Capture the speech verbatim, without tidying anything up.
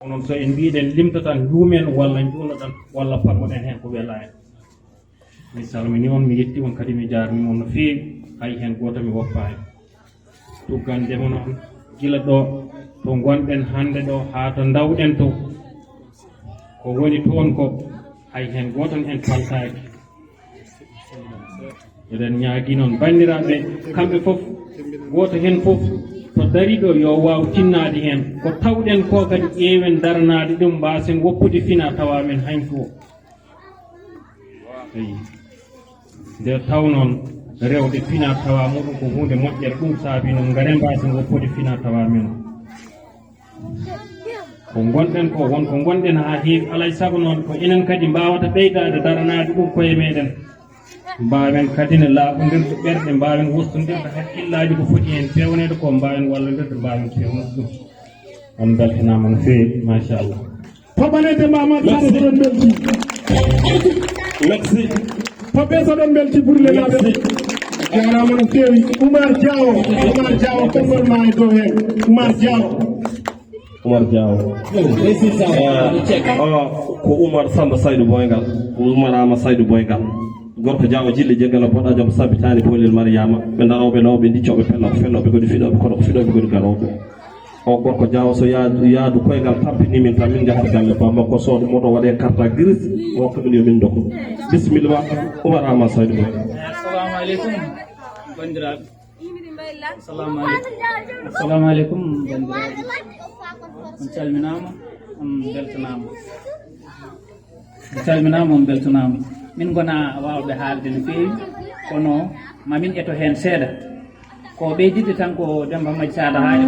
Onon, so en mbiiɗen limtotan, njuumen walla njuunoɗon walla pamoɗen heen ko welaa en. Mi salmini on, mi yetti on kadi, mi jaarni on no feewi. Hay heen gooto mi woppaani. Tuggandema noon, gila ɗo to ngonɗen hannde ɗo haa to ndawɗen to, ko woni toon ko, hay heen gooto en paltaaki. Eɗen ñaagi noon, banndiraaɓe, kamɓe fof, gooto heen fof, so darii ɗo, yo waaw tinnaade heen. Ko tawɗen ko kadi, ƴeewen daranaade ɗum, mbaasen woppude fina tawa men hañtu o. Eyi. Nde taw noon, rewde fina tawa muɗum ko huunde moƴƴere, ɗum saabi noon, ngaren mbaasen woppude fina tawa men o. Ko ngonɗen ko, won ko ngonɗen haa heewi, alaa e sago noon ko enen kadi mbaawata ɓeydaade daranaade ɗum koye meɗen. Mbaawen kadi ne laaɓondirde ɓerɗe, mbaawen wostondirde hakkillaaji ko foti heen peewneede ko, mbaawen wallondirde, mbaawen peewnude ɗum. On mbeltanaama no feewi, machallah. Paɓɓanede Mamad Sane, soɗon belti. Merci. Paɓɓe, soɗon belti pour le laɓe. Merci. Jarama no feewi. Oumar Diawo, Oumar Diawo, konngol ma e dow heen. Oumar Diawo. Oumar Diawo. Eh, o, ko Oumar Samba Saydou Boygal. Oumar Ama Saydou Boygal. Gorko Diawo jilli jeggal o boɗa joom sabitaani boolel Mariama. Ɓe darooɓe lawɓe, diccooɓe pello, pelloɓe kadi fiɗooɓe, kono ko fiɗooɓe kadi garooɓe. O gorko Diawo so yaadu, yaadu koyngal tampini min tan, min njahata galle ba makko, soodo moto, waɗe carte grise, o ko min yo min ndokku. Bisimilla ma, Oumar Ama Saydou Boygal. Assalamu aleykum, banndiraaɓe. Assalamu aleykum. Assalamu aleykum, banndiraaɓe. On calminaama, on mbeltanaama. On calminaama, on mbeltanaama. Min ngona waawɓe haalde no feewi, kono ma min eto heen seeɗa. Ko ɓeydiɗde tan ko Demba Maji Sada haali.